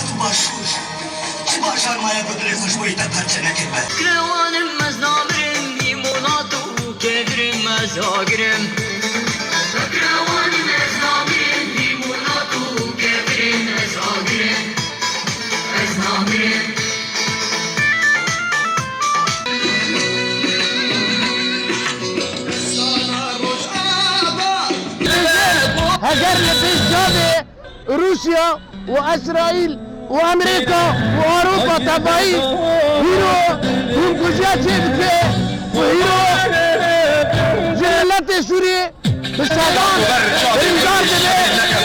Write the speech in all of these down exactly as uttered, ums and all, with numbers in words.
Tu başûr, tu bajar maye bi dilê xweşboyî te perçe nekiribe. Kewanim ez namirim, lîmonat û kevirim ez agirim. Kewanim ez namirim, lîmonat û kevirim ez agirim. Ez namirim. Heger li pêş çavê Rûsya û Îsraîl û Amerîka û Ewropa tevayî hîro hûnkujiya çêdike û hîro ji miletê Sûriyê bi sedan birîndar dibe,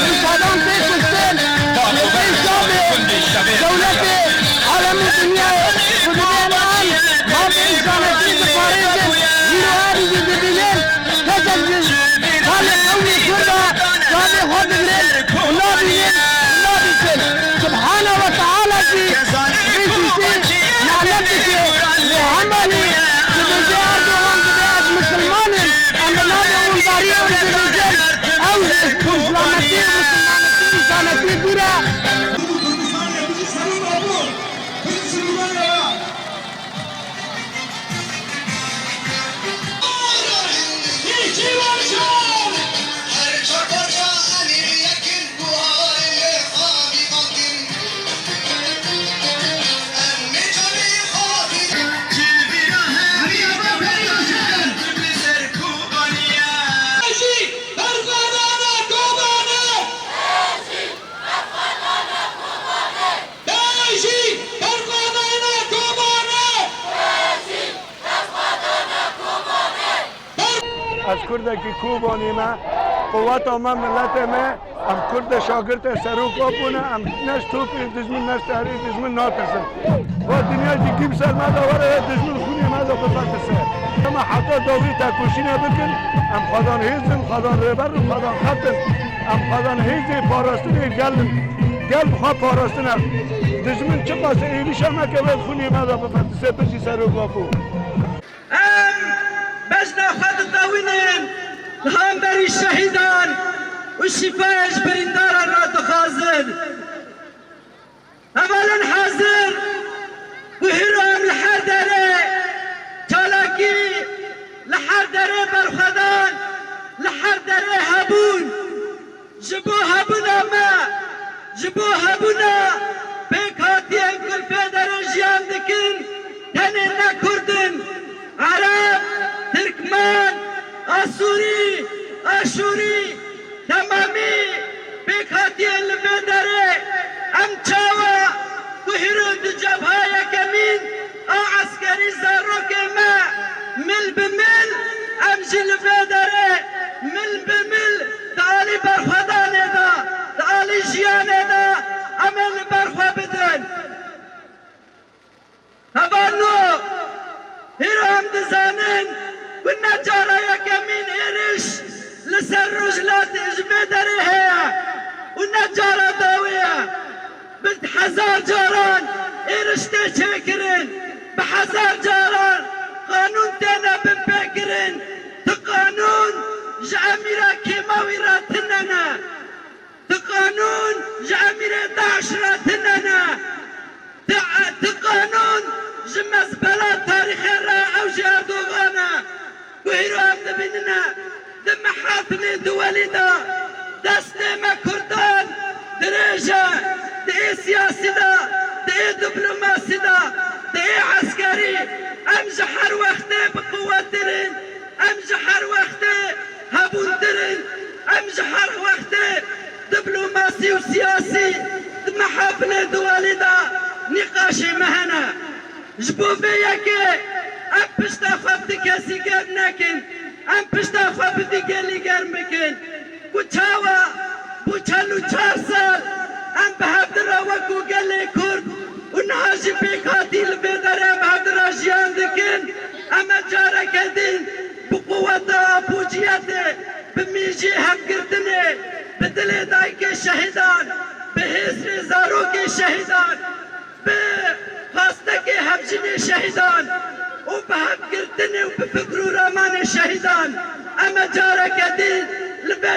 bi sedan tê kuştin, li pêş çavê dewletê, alem û dinyayê ku dibên em mafê însanetiyê diparêzin, hîro em jî dibînin. Kesek ji kalê qewmê Kurd a çavê xwe digrin û nabînin û nabîsin. Subhane we Teala jî vê tiştê lanet dike. Lê hemanî dibêje Erdogan dibê ez misilman im. Em bi navê windariya wî dibêjin. Ew ji îslametiya û misilmanetiya însanetiyê dûr e. Berxwedana Kobanê! Berê jî berxwedana Kobanê! Ez kurdekî Kobanî me, quweta me, miletê me, em kurd e, şagirtê Serok Apo ne, em ne ji topê dijmin, ne ji tehrê dijmin natirsin. Va dinya jî gî bi ser me de were, dijmin xwînê me de bivetirse. Em heta dawî tekoşînê bikin, em xwezan hêz in, xwezan rêber in, xwezan xet in. Em xwezan hêzê parastinê gel in. Gel bi xwe parastine. Dijmin çiqas êrîşa me ke wê xwînê me de bifetise, bijî Serok Apo. Em bejna xwe ditewînin li hemberî şehîdan û şîfayê ji birîndaran re dixwazin. Hevalên hazir, ku hîro em li her derê çalakî, li her derê berxwedan, li her derê hebûn, ji bo hebûna me, ji bo hebûna pêkhatiyên ku li vê derê jiyan dikin, tenê ne Kurd in, Ereb, Tirkmen, Asûrî, Aşûrî, temamî pêkhatiyên li vê derê, em çawa ku hîro di cebha yekemîn a eskerî zarokê me mil bi mil, em jî li vê derê mil bi mil di alî berxwedanê de, di alî jiyanê de em ê li ber xwe bidin. Hevalno, hîro em dizanin ku ne cara yekemîn êriş li ser Rojhilat ji vê derê heye û ne cara dawî ye. Bi hezar caran êriş tê çêkirin, bi hezar caran qanûn têne binpêkirin. Ti qanûn ji emîra kêmawî re tune ne. Ti qanûn ji emîrê DAIŞ re tune ne. Ti, ti qanûn ji mezbela tarîxê re ew jî Erdogan e. Ku hîro em dibînine di mehafilê duwelî de destê me kurdan dirêj e. Di ê siyasî de, di ê diplomasî de, di ê eskerî em ji her wextê bi quwettir in. Em ji her wextê hebûntir in, em ji her wextê diplomasî û siyasî di mehafilê duwelî de nîqaşê me hene. Ji bo vê yekê em pişta xwe bi ti kesî germ nekin, em pişta xwe bi vî gelî germ bikin. Ku çawa bû çel û çar sal em bi hev di re wekû gelê Kurd û niha jî pêkhatî li vê derê em hev di re jiyan dikin, em ê careke din bi quweta apûciyetê, bi mîjê hevgirtinê, bi dilê dayikê şehîdan, bi hêzrê zarokê şehîdan, bi xastekê hevjinê şehîdan û bi hevgirtinê û bi fikr û ramanê şehîdan em ê careke din li vê